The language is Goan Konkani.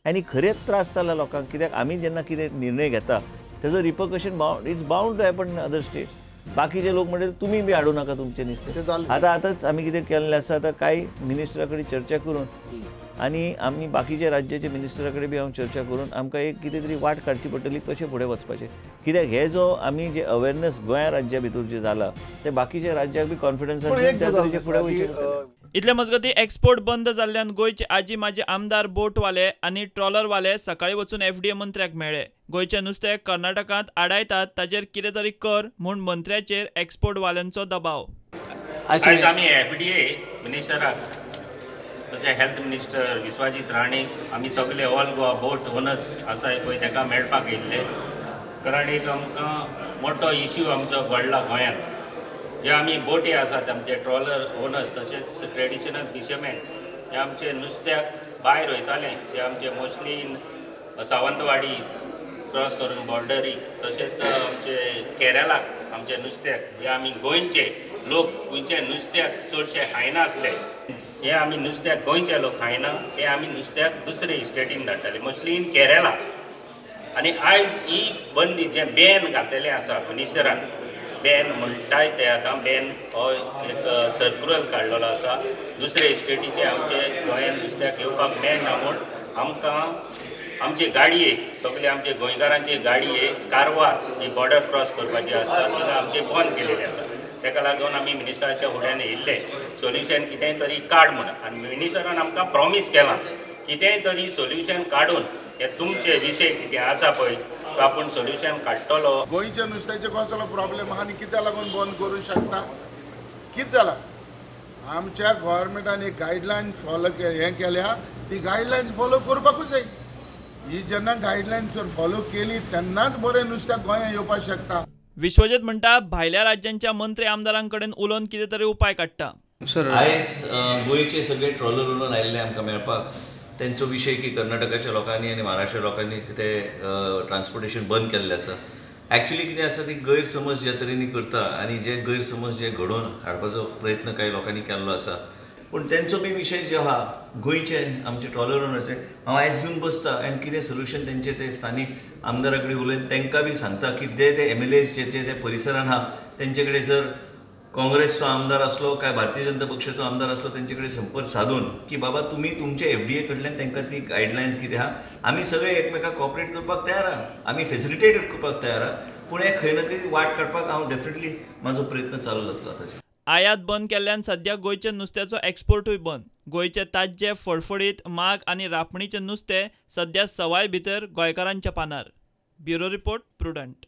आनी खरेंच त्रास जाला लोकांक, कित्याक आमी जेन्ना कितें निर्णय घेता तेजो repercussion bound it's bound to happen in other states. बाकीचे लोक म्हणटा तुमी बी हाडूं नाका तुमचें नुस्तें. आतां आतांच आमी कितें केल्लें आसा, आतां कांय मिनिस्टरा कडेन चर्चा करून आनी आमी बाकीच्या राज्याच्या मिनिस्टरा कडेन बी हांव चर्चा करून आमकां एक कितें तरी वाट काडची पडटली कशें फुडें वचपाचें. कित्याक हे जो आमी जे अवेरनस गोंया राज्या भितर जे जाला ते बाकीच्या राज्याक बी कॉन्फिडन्सान त्या तरेचें फुडें वयचें. इतले मजगती एक्सपोर्ट बंद जाल्ल्यान गोंयचे आजी माजी आमदार बोटवाले आनी ट्रॉलरवाले सकाळी वचून एफडीए मंत्र्याक मेळ्ळे. गोंयचें नुस्तें कर्नाटकांत आडायतात ताचेर कितें तरी कर म्हूण मंत्र्याचेर एक्सपोर्टवाल्यांचो दबाव. आयज आमी एफडीए मिनिस्टराक तशें हेल्थ मिनिस्टर विश्वाजीत राणे आमी सगळे ऑल गोवा बोट ओनर्स आसाय पळय ताका मेळपाक येयल्ले. कारण एक आमकां मोठो इश्यू आमचो घडला गोंयांत, जे आमी बोटी आसात आमचे ट्रॉलर ओनर्स तशेंच ट्रेडिशनल फिशरमॅन हे आमचे नुस्त्याक भायर वयताले, जे आमचे मोस्टली इन सावंतवाडी क्रॉस करून बॉर्डरी तशेंच आमचे केरलाक आमचे नुस्त्याक जे आमी गोंयचे लोक गोंयचे नुस्त्याक चडशे खायनासले, हे आमी नुस्त्याक गोंयचे लोक खायना, ते आमी नुस्त्याक दुसरे स्टेटीन धाडटाले मोस्टली इन केरला. आनी आयज ही बंदी जे बॅन घातलेलें आसा मिनिस्टरान, बॅन म्हणटाय ते आतां बॅन हो एक सर्कुलर काडलेलो आसा दुसरे स्टेटीचे आमचे गोंयांत नुस्त्याक येवपाक मेळना म्हूण आमकां आमचे गाडये सगळे आमचे गोंयकारांचे गाडये कारवार जी बॉर्डर क्रॉस करपाची आसा तिका आमचे बंद केलेले आसा. ताका लागून आमी मिनिस्टराच्या फुड्यान येयल्ले सोल्युशन कितेंय तरी काड म्हूण, आनी मिनिस्टरान आमकां प्रॉमीस केलां कितेंय तरी सोल्युशन काडून हे तुमचे विशय कितें आसा पळय तो आपूण सोल्युशन काडटलो. गोंयच्या नुस्त्याचे कसलो प्रॉब्लेम आहा आनी कित्याक लागून बंद करूं शकता? कितें जालां, आमच्या गव्हर्मेंटान एक गायडलायन फॉलो हें केल्या, ती गायडलायन फॉलो करपाकूच जाय. ही जेन्ना गायडलायन जर फॉलो केली तेन्नाच बरें नुस्त्याक गोंयांत येवपाक शकता. विश्वजीत म्हणटा भायल्या राज्यांच्या मंत्री आमदारांकडेन उलोवन कितें तरी उपाय काडटा. आयज गोंयचे सगळे ट्रॉलर उलोवन आयिल्ले आमकां मेळपाक, तेंचो विशय की कर्नाटकाच्या लोकांनी आनी महाराष्ट्र लोकांनी ते ट्रान्सपोर्टेशन बंद केल्लें आसा. एक्चुली कितें आसा ती गैरसमज ज्या तरेनी करता आनी जे गैरसमज जे घडोवन हाडपाचो प्रयत्न कांय लोकांनी केल्लो आसा, पूण तेंचो बी विशय जो आहा गोंयचे आमचे ट्रॉलर ओनर्सचे हांव आयज घेवन बसता आनी कितें सोल्युशन तेंचे ते स्थानीक आमदारा कडेन उलयन तांकां बी सांगता की ते ते एम एल एस जे ते परिसरान आहा तेंचे कडेन जर काँग्रेसचो आमदार आसलो काय भारतीय जनता पक्षाचो आमदार आसलो तेंचे कडेन संपर्क सादून की बाबा तुमी तुमचे एफडीए कडल्यान तांकां ती गायडलायन्स कितें आहा, आमी सगळे एकमेकाक कॉपरेट करपाक तयार आहा, आमी फेसिलिटेट करपाक तयार आहा, पूण हे खंय ना खंय वाट काडपाक हांव डेफिनेटली म्हाजो प्रयत्न चालू जातलो. आतांचे आयात बंद केल्ल्यान सध्या गोंयच्या नुस्त्याचो एक्सपोर्टूय बंद. गोंयचे ताज्जे फडफडीत माग आनी रापणीचें नुस्तें सध्या सवाय भितर गोंयकारांच्या पानार. Bureau report, Prudent.